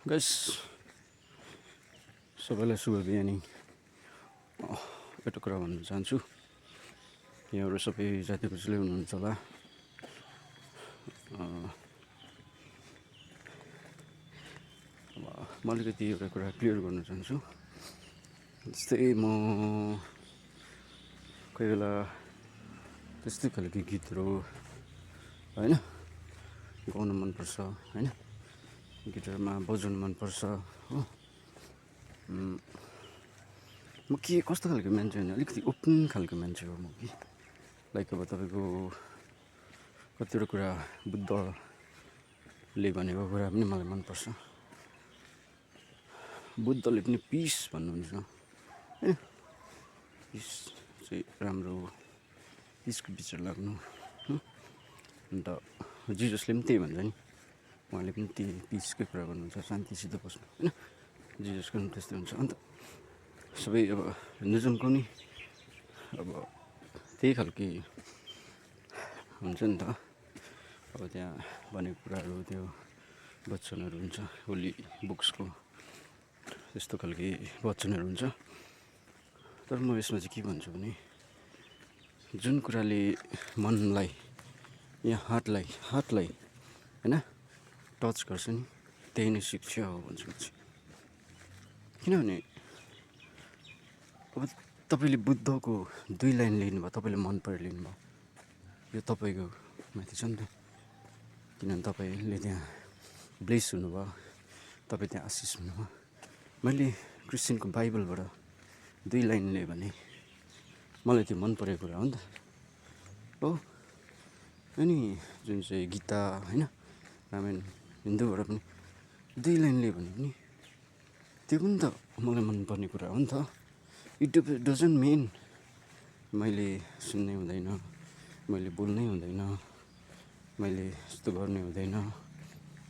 Guys सबैलाई शुभ बिहानी एउटा कुरा भन्न चाहन्छु। यहाँहरू सबै जाति गोष्ठीले हुनुहुन्छ होला। म अलिकति एउटा कुरा क्लियर गर्न चाहन्छु। जस्तै म कोही बेला त्यस्तै खालको गीतहरू होइन गाउन मनपर्छ, होइन गिटारमा बजाउनु मनपर्छ हो। म के कस्तो खालको मान्छे भने अलिकति ओपन खालको मान्छे हो म कि। लाइक अब तपाईँको कतिवटा कुरा बुद्धले भनेको कुरा पनि मलाई मनपर्छ। बुद्धले पनि पिस भन्नुहुन्छ होइन, पिस चाहिँ राम्रो हो, पिसको विचार लाग्नु। अन्त जिजसले पनि त्यही भन्छ नि, उहाँले पनि त्यही पिसकै कुरा गर्नुहुन्छ, शान्तिसित बस्नु होइन। जिजसको पनि त्यस्तै हुन्छ। अन्त सबै अब हिन्दुजमको नि अब त्यही खालके हुन्छ नि त। अब त्यहाँ भनेको कुराहरू त्यो वचनहरू हुन्छ, होली बुक्सको त्यस्तो खालके वचनहरू हुन्छ। तर म यसमा चाहिँ के भन्छु भने, जुन कुराले मनलाई या हार्टलाई होइन टच गर्छ नि, त्यही नै शिक्षा हो भन्छु म चाहिँ। किनभने अब तपाईँले बुद्धको 2 लाइन लिनुभयो, तपाईँले मन परेर लिनुभयो, यो तपाईँको माथि छ नि त। किनभने तपाईँले त्यहाँ ब्लेस हुनुभयो, तपाईँ त्यहाँ आशिष हुनुभयो। मैले क्रिस्चियनको बाइबलबाट 2 लाइन लिएँ भने मलाई त्यो मन परेको कुरा हो नि त हो। अनि जुन चाहिँ गीता होइन रामायण हिन्दूबाट पनि 2 लाइन लिएँ भने पनि त्यो पनि त मलाई मनपर्ने कुरा हो नि त। इट डजन्ट मिन मैले सुन्नै हुँदैन, मैले बोल्नै हुँदैन, मैले यस्तो गर्नै हुँदैन,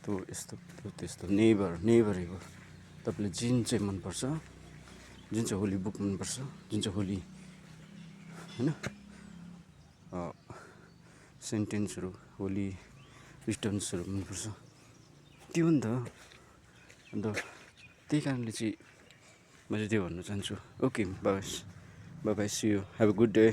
त्यो यस्तो त्यो त्यस्तो, नेभर एभर। तपाईँले जुन चाहिँ मनपर्छ, जुन चाहिँ होली बुक मनपर्छ, जुन चाहिँ होली होइन सेन्टेन्सहरू, होली रिटर्न्सहरू मनपर्छ, त्यो हो नि त। अन्त त्यही कारणले चाहिँ म चाहिँ त्यो भन्न चाहन्छु। Okay bye, see you, have a good day.